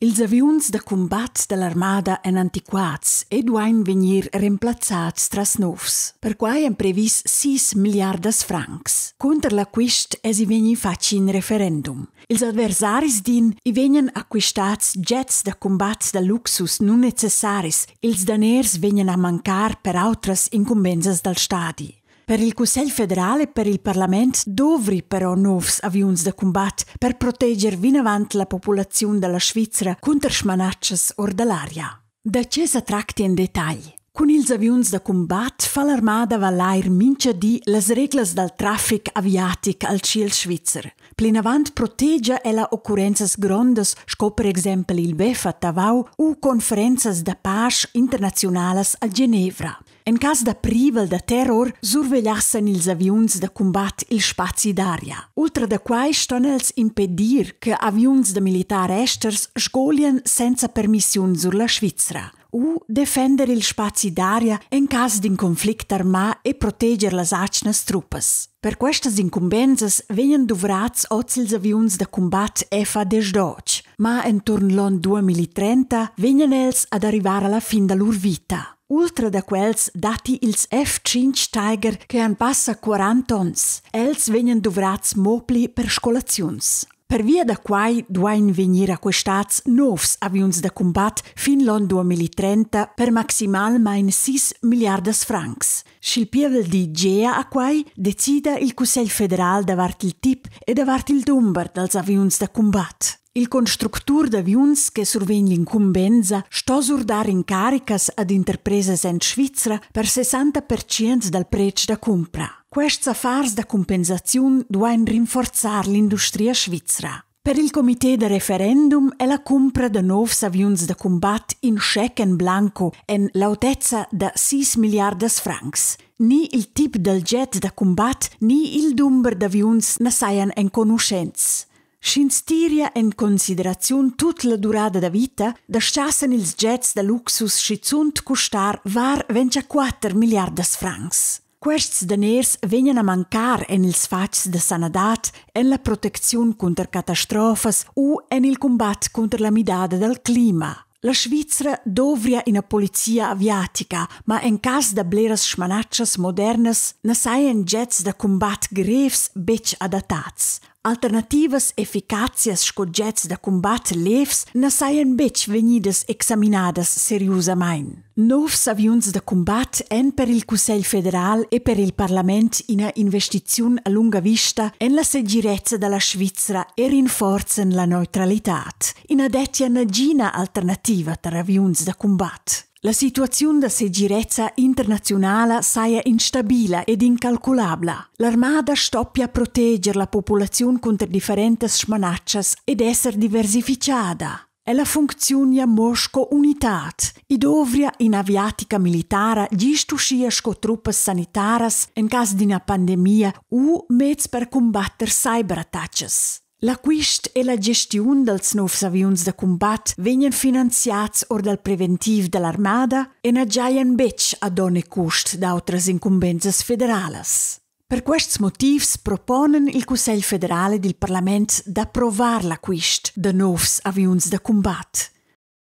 Ils aviuns da cumbat da l'armada èn antiquats e duain vegnir remplazzads tras novs. Perquai èn previs 6 milliardas francs. Cunter l'acquist èsi vegnì fatg in referendum. Ils adversaris din, i vegnan acquistads jets da cumbat da luxus nunnecessaris, ils daners vegnan a mancar per autras incumbensas dal stadi. Per il Cussegl federal e per il parlament dovri però novs aviuns da cumbat per proteger vinavant la populaziun da la Svizra cunter smanatschas or da l'aria. Da tge sa tracti en detagl? Cun ils aviuns da cumbat fa l'armada valair mintga di las reglas dal traffic aviatic al tschiel svizzer. Plinavant protegia ella occurrenzas grondas sco per exempel il WEF a Tavau u conferenzas da pasch internaziunalas a Genevra. En cas da privel da terror survegliassan ils aviuns da cumbat il spazi d'aria. Ultra da quai ston els impedir che aviuns da militar esters sgolien senza permissiun sur la Svizra u defender il spazi d'aria en cas d'in conflict armà e proteger las atgnas truppas. Per questas incumbensas vegnan duvrads oz ils aviuns da cumbat FA-10, ma enturn l'onn 2030 vegnan els ad arrivar alla fin da lur vita. Ultra da quels datti ils F5 Tiger che han passa 40 onns. Els vegnan duvrads mo pli per scolaziuns. Pervia da quai duain vegnir acquistads novs aviuns da cumbat fin l'onn 2030 per maximalmain 6 milliardas francs. Sch'il pievel di gea a quai, decida il Cussegl federal davart il tip e davart il dumber dals aviuns da cumbat. Il constructur d'aviuns che survegn l'incumbensa sto surdar incaricas ad interpresas en Svizra per 60% dal pretsch da cumpra. Quests affars da cumpensaziun duain rinforzar l'industria svizra. Per il comité da referendum è la cumpra da novs aviuns da cumbat in schec en blanco en l'autezza da 6 milliardas francs. Ni il tip dal jet da cumbat ni il dumber d'aviuns na sajan enconuschents. Sch'ins tiria en consideraziun tut la durada da vita, dastgassan ils jets da luxus schizunt custar var 24 milliardas francs. Quests daners vegnan a mancar en ils fatgs da sanadad, en la protecziun cunter catastrofas u en il cumbat cunter la midada dal clima. La Svizra dovria ina polizia aviatica, ma en cas da bleras smanatschas modernas na sajan jets da cumbat grevs betg adattads. Alternativas efficazias sco jets da cumbat levs na sajan betg vegnidas examinadas seriusamain. Novs aviuns da cumbat èn per il Cussegl federal e per il parlament ina investiziun a lunga vista en la segirezza da la Svizra e rinforzan la neutralitad. I na dettia nagina alternativa tar aviuns da cumbat. La situaziun da segirezza internaziunala saja instabila ed incalculabla. L'armada stoppia proteger la populaziun cunter differentas smanatschas ed esser diversifichada. Ella funcziunia mo sco unitad. I dovria in'aviatica militara gist uschia sco truppas sanitaras en cas d'ina pandemia u meds per cumbatter cyberattacas. L'acquist e la gestiun dals novs aviuns da cumbat vegnan finanziads or dal preventiv da l'armada e na giajan betg a donn e cust d'autras incumbensas federalas. Per quests motivs proponan il Cussegl federal ed il parlament d'approvar l'acquist da novs aviuns da cumbat.